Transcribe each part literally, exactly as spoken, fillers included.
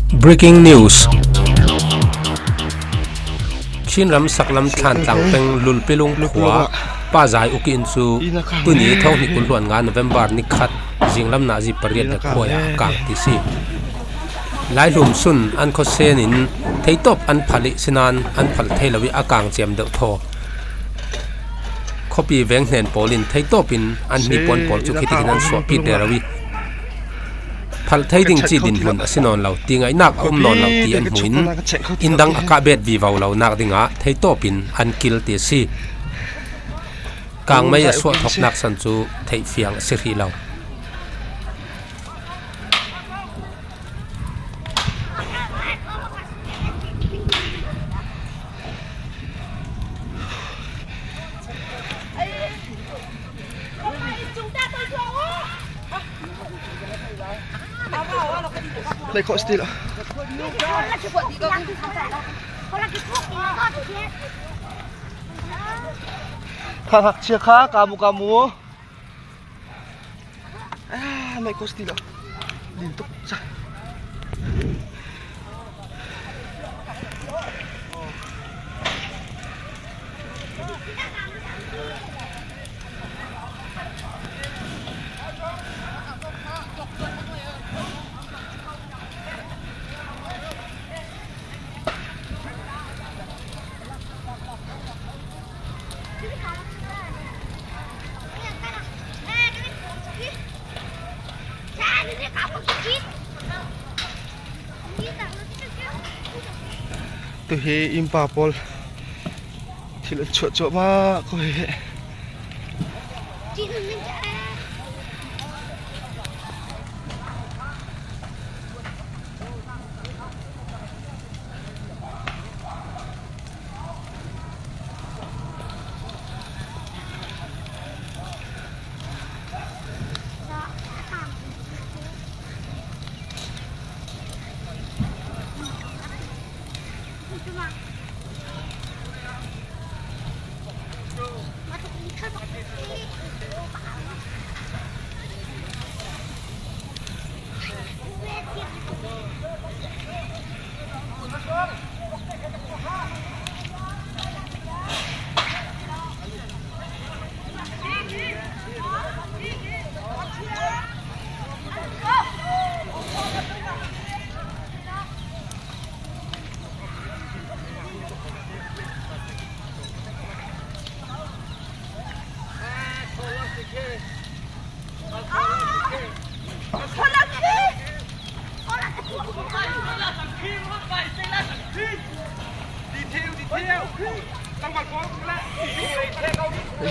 Breaking news. Chin ram saklam Thlantlang peng Lulpilung khua Pa Zai Uki in cu tuni thawng hnih kul hluan nga November ni khat zinglam nazi pariat le khuai ah a kang ti si. Laihlum sun an khuasen in theitawp an phal ih sinan an phal thei lo ih a kang ciam deuh thaw. Khuapi veng hnen pawl in theitawp in an hni puan pawl cu khitikin an suahpit rero ih, phalh thei ding ci dinhmun a si nawn lo, ti ngaihnak a um nawn lo ti an hmu in, inn dang a kah bet vivo lonak dingah theitawp in an kil ti a si. Kangmei a suah thawknak san cu theihfiang a si hrih lo. Play khawh still. Kha hak chia kha, kamu, kamu. Ah, naik kos tidak. Lintuk, sah. Tu hi innpa pawl thil an chuah cuahmah ko hi.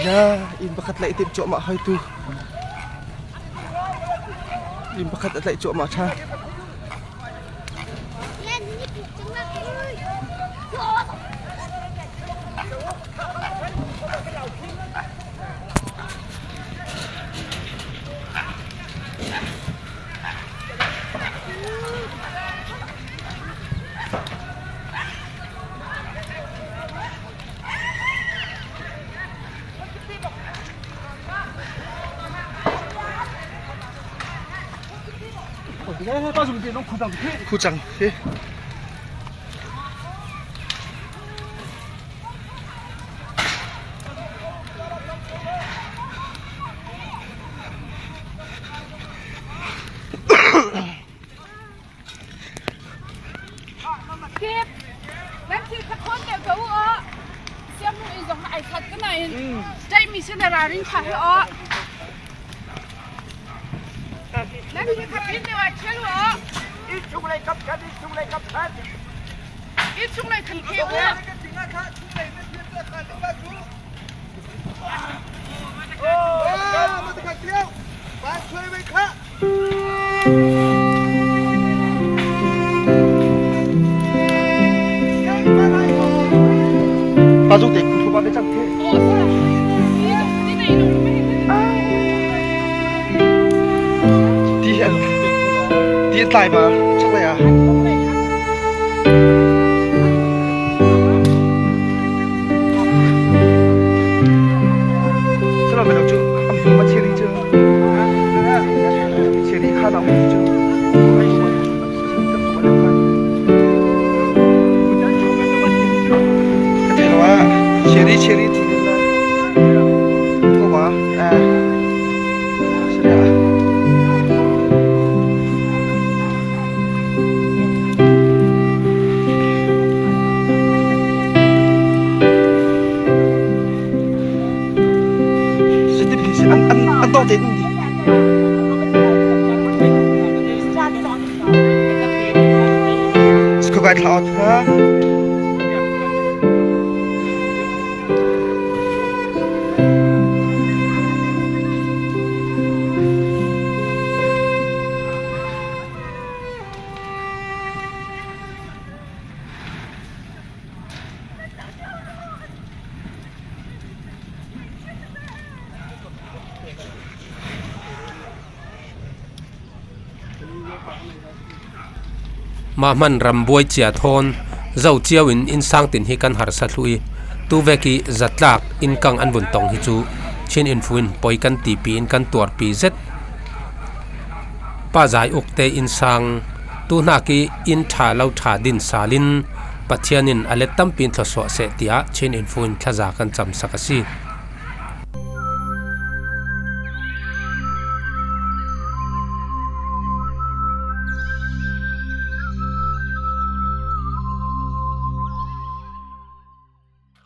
Ya, inn pakhat lei tip cuahmah hai tu. Inn pakhat a tlaih cuahmah ṭha. Khu cang hi. Kip, nan thil khat thawn deuh ko uh aw. Siamnu in zong na ai khat ka na in. Mm. State missionary ring kha hi aw. Nan thil khat in deuh ai thil uh aw. I chung lei kap khat, i chung lei kap khat. I chung lei khat thil uh aw. Pa zong te khu ba ve cang the. Ti hen. Ti tlai ba chak lai a. Chalo velo chu, am hming ma chili chu. Chili kha na hming chu. Cherry, cherry, cherry. Ko ba? Eh. Cherry. Cherry, cherry. An, an, an tawh te ni. School kai thla out ha. Mah hman ram buai cia thawn zo ciau in innsang tin hi kan harsa thlu i, tu vek i zatlak innkang an vun tong hi cu Chin Info in poi kan tipi in kan tuarpi zet. Pa Zai Uk te innsang tu hnak i inn ṭha lo ṭha din sal in Pathian in a let tampi in thluasuah seh, tiah Chin Info in thlaza kan camsak a si.